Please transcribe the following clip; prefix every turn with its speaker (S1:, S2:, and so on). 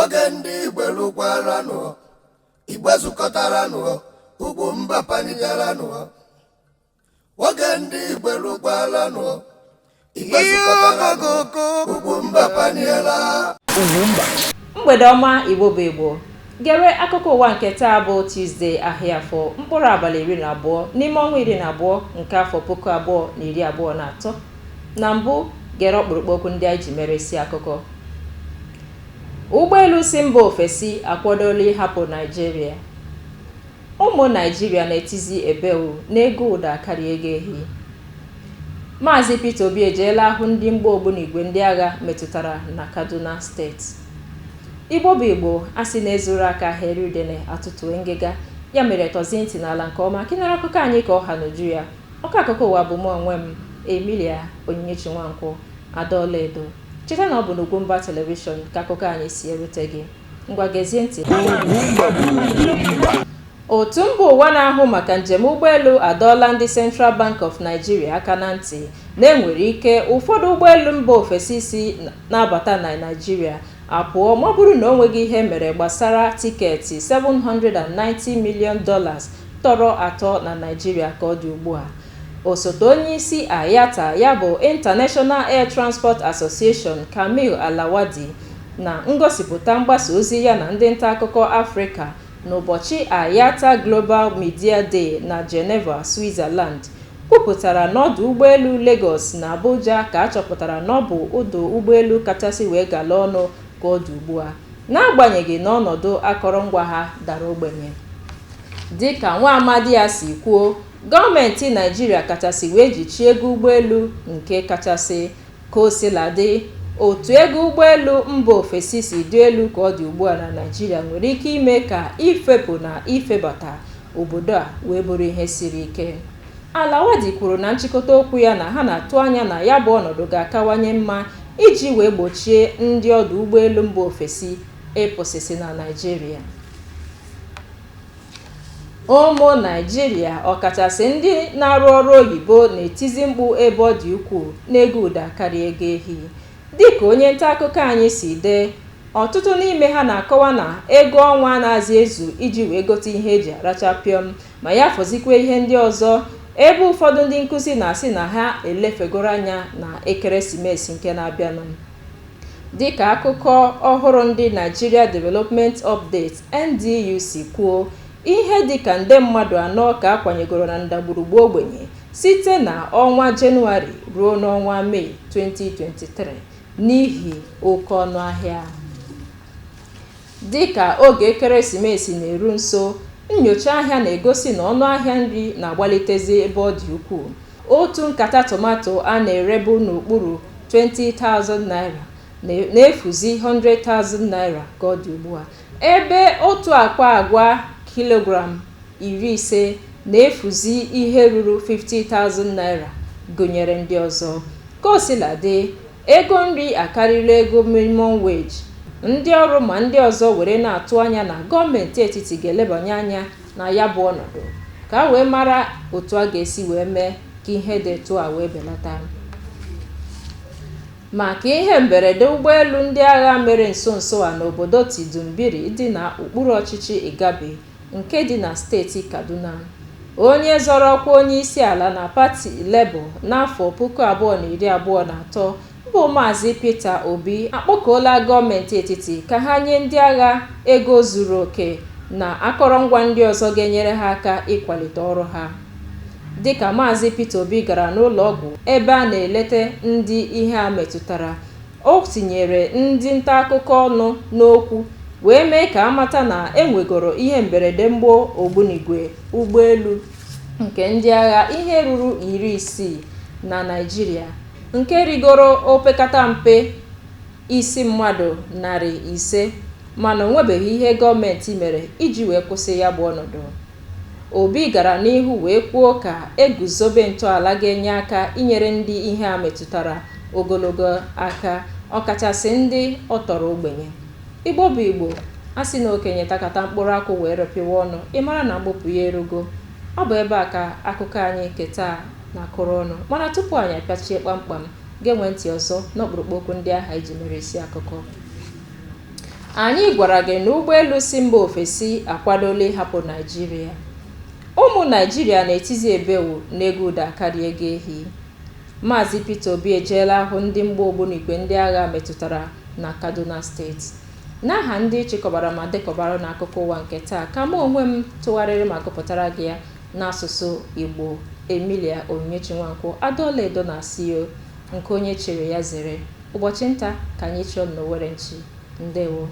S1: Oge ndị Igbo lụkwaranụ, Igbo zukọtaranụ, Ugwumba panigaranụ. Oge ndị Igbo lụkwaranụ, Igbo zukọtaranụ, Ugwumba paniela.
S2: Mgbede ọma, Igbo bụ Igbo. Gere akụkọ ụwa nke taa bụ Tuzdee, ahịa Afọ, mkpụrụ abalị 12 n'ime ọnwa 12 nke afọ 2023. Na mbụ, gere ọkpụrụkpụ okwu ndị anyị ji mere isi akụkọ. Ụgbọelu si mba ofesi akwadola ịhapụ Naịjirịa. Ụmụ Naịjirịa na-etizi ebeu n'ego ụda karịa ego ehi. Maazị Peter Obi ejeela hụ ndị mgba ogbunigwe ndị agha metụtara na Kaduna Steeti. Igbo bụ Igbo, a sị na ezuru aka heri udene atụtue ngịga. Ya mere, tọzie ntị n'ala nke ọma ka ị nara akụkọ anyị ka ọ ha n'uju ya. Ọkọ akụkọ ụwa bụ mụ onwe m, Emilia Onyinyechi Nwankwọ, Adaọla Edo. Cheta na ọ bụ n'Ugwumba Telivishọn ka akụkọ anyị si erute gị. Ngwa, gezie ntị. Otu mba ụwa na-ahụ maka njem ụgbọelu adọọla ndị Central Bank of Nigeria aka na ntị na enwere ike ụfọdụ ụgbọelu mba ofesi si na-abata na Naịjirịa apụọ ma ọ bụrụ na o nweghị ihe mere gbasara tiketi $790 million tọrọ atọ na Naịjirịa ka ọ dị ugbu a. Osote onye isi IATA, ya bụ International Air Transport Association, Kamil Alawadi, na ngosipụta mgbasa ozi ya na ndị nta akụkọ Afrịka n'ụbọchị IATA Global Media Day na Geneva, Switzerland, kwupụtara n'ọdụ ụgbọelu Lagos na Abuja ka a chọpụtara na ọ bụ ọdụ ụgbọelu kachasị wee gala ọnụ ka ọ dị ugbu a, n'agbanyeghị na ọnọdụ akọrọngwa ha dara ogbenye. Dịka nwa amadi a si kwuo, gọọmenti Naịjirịa kachasị wee jichie ego ụgbọelu nke kachasị. Ka o sila dị, otu ego ụgbọelu mba ofesi si dị elu ka ọ dị ugbu a na Naịjirịa nwere ike ime ka ifepụ na ifebata obodo a wee bụrụ ihe siri ike. Alawadi kwuru na nchịkọta okwu ya na ha na-atụ anya na ya bụ ọnọdụ ga-akawanye mma iji wee gbochie ndị ọdụ ụgbọelu mba ofesi ịpụsịsị na Naịjirịa. Ụmụ Naịjirịa, ọkachasị ndị na-arụ ọrụ oyibo, na-etizi mkpu ebe ọ dị ukwuu n'ego ụda karịa ego ehi. Dịka onye nta akụkọ anyị si dee, ọtụtụ n'ime ha na-akọwa na ego ọnwa anaghịzi ezu iji wee gote ihe eji aracha pịọm, ma ya fọzikwa ihe ndị ọzọ, ebe ụfọdụ ndị nkụzi na-asị na ha elefegoro anya na ekeresimesi nke na-abịanụ. Dịka akụkọ ọhụrụ ndị Nigeria Development Update (NDU) si kwuo, ihe dịka nde mmadụ 4 ka a kwanyegoro na ndagwurugwu ogbenye site na ọnwa Jenụwarị ruo n'ọnwa Mee 2023 n'ihi oke ọnụahịa. Dịka oge ekeresimesi na-eru nso, nnyocha ahịa na-egosi na ọnụahịa nri na-agbalitezi ebe ọ dị ukwuu. Otu nkata tomato a na-erebu n'okpuru ₦20,000 na-efuzi ₦100,000 ka ọ dị ugbu a, ebe otu akpa agwa kilogram 50 na-efuzi ihe ruru ₦50,000, gụnyere ndị ọzọ. Ka o sila dị, ego nri akarịla ego minimum wage. Ndị ọrụ ma ndị ọzọ were na-atụ anya na gọọmenti etiti ga-elebanye anya na ya bụ ọnọdụ ka a wee mara otu a ga-esi wee mee ka ihe dị etu a wee belata. Maka ihe mberede ụgbọelu ndị agha mere nso nso a n'obodo Tudunbiri dị n'okpuru ọchịchị Igabi nke dị na steeti Kaduna, onye zọrọ ọkwa onye isi ala na pati Labour n'afọ 2023 bụ Maazị Peter Obi, akpọkuola gọọmenti etiti ka ha nye ndị agha ego zuru oke na akọrọngwa ndị ọzọ ga-enyere ha aka ịkwalite ọrụ ha. Dịka Maazị Peter Obi gara n'ụlọ ọgwụ ebe a na-eleta ndị ihe a metụtara, o tinyere ndị nta akụkọ ọnụ n'okwu wee mee ka amata na enwegoro ihe mberede mgbọ ogbunigwe ụgbọelu nke ndị agha ihe ruru 60 na Naịjirịa, nke rigoro opekata mpe isi mmadụ 500, mana o nwebeghị ihe gọọmenti mere iji wee kwụsị ya bụ ọnọdụ. Obi gara n'ihu wee kwuo ka eguzobe ntọala ga-enye aka inyere ndị ihe a metụtara ogologo aka, ọkachasị ndị ọ tọrọ ogbenye. Igbo bụ Igbo, a sị na okenye takata mkpụrụ akwụ wee rịpịwa ọnụ, ị mara na mgbupụ ya erugo. Ọ bụ ebe a ka akụkọ anyị nke taa na-akụrụ ọnụ, mana tupu anyị apịachie kpamkpam, ga-enwe ntị ọzọ n'ọkpụrụkpụ okwu ndị ahụ anyị ji mere isi akụkọ. Anyị gwara gị na ụgbọelu si mba ofesi akwadola ịhapụ Naịjirịa. Ụmụ Naịjirịa na-etizi ebewu n'ego ụda karịa ego ehi. Maazị Peter Obi ejeela hụ ndị mgba ogbunigwe ndị agha metụtara na Kaduna steeti. N'aha ndị chịkọbara ma dekọbara n'akụkọ ụwa nke taa, ka mụ onwe m tụgharịrị ma gụpụtara gị ya n'asụsụ Igbo, Emilia Onyinyechi Nwankwọ, Adaọlaedo na CEO nke onye chịrị ya zere. Ụbọchị nta ka anyị chụọ n'Owere nchi. Ndewo.